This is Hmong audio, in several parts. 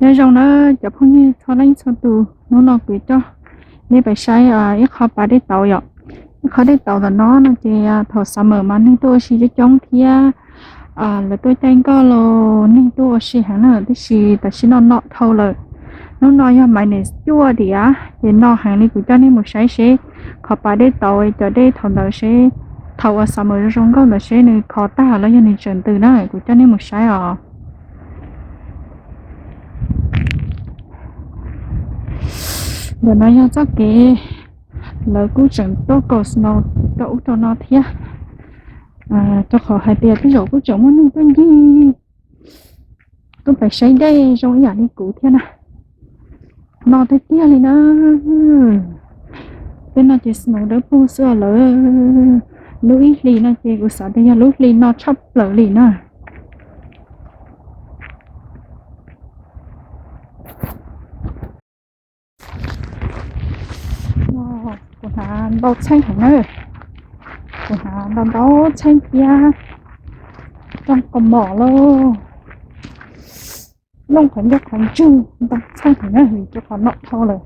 Nyob zoo na cov phooj ywg txhua leej txhua tus, hnub no kuv coj nej pais saib ib qho pas dej tauv yom. Ib qho dej tauv ntawm no no ces thaum summer mas neeg tuaj ua si coob coob thiab, lawv tuaj caij nkoj los neeg tuaj ua si heev na, tiam sis tam sim no no dhau lawm. Hnub no yog minus cuaj diam ces no heev li, kuv coj nej mus saib seb qhov pas dej tauv cov dej thaum ntawd seb, thaum uas summer zoo zoo nkauj ntawd seb nws khov tag los yog nws tseem ntws na, kuv coj nej mus saib os. Ntawm no yog txoj kev lawv kuj tseem tuaj kaum snow rau ub rau no thiab, rau qhov hais tias tej zaum kuj tseem muaj neeg tuaj ncig, tuaj pais saib dej zoo ib yam li kuv thiab na. No tiag tiag li na. Tej no ces snow dawb paug xwb os lawm. Lub ib hlis no ces kuv xav tias yog lub hlis no tshaj plaws li na. Kuv hnav ntau txheej heev na. Kuv hnav ntau ntau txheej thiab, rooj kaus mom lauj, looj qhov ncauj qhov ntswg, ntau txheej heev na, vim rau qhov no dhau lawm.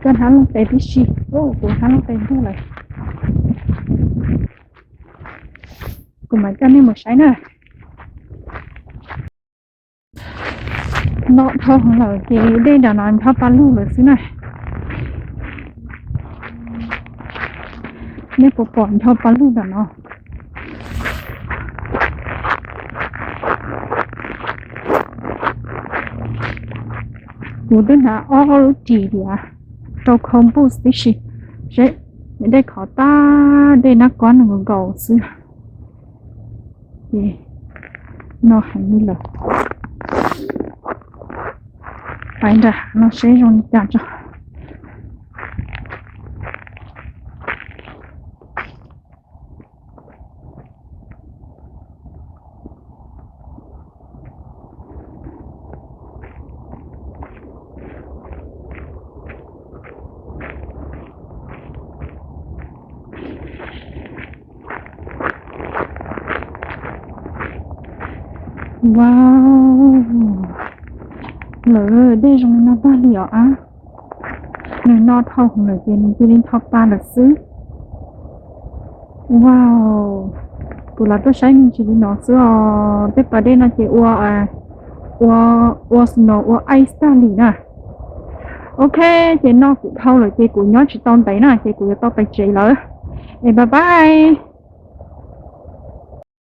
Coj hnab looj tes tib si, kuv hnab looj tes ntuag lawm. Kuv mam coj nej mus saib na. No dhau heev lawm ces dej nram no ncho pa lug lawm xwb na. Nej puas pom ncho pa lug nram no? Kuv twb hnav ob lub ris diav rau cold boots tib si, seb dej khov tag dej nab kob nws nkaus xwb. Ces no heev li lawm. Pais nram hav no seb zoo li cas tso. Wow, lawv dej zoo li no tag li os ab. Nws no dhau heev lawm ces nws cia li ncho pa lawm xwb. Wow, kuv los tuaj saib me ntsis li no xwb os. Tej pas dej no ces ua, ua, ua snow ua ice tag li na. Ok, ces no kuv dhau lawm ces kuv nyob tsis tau ntev na ces kuv yuav tau pais tsev lawm. Es bye bye.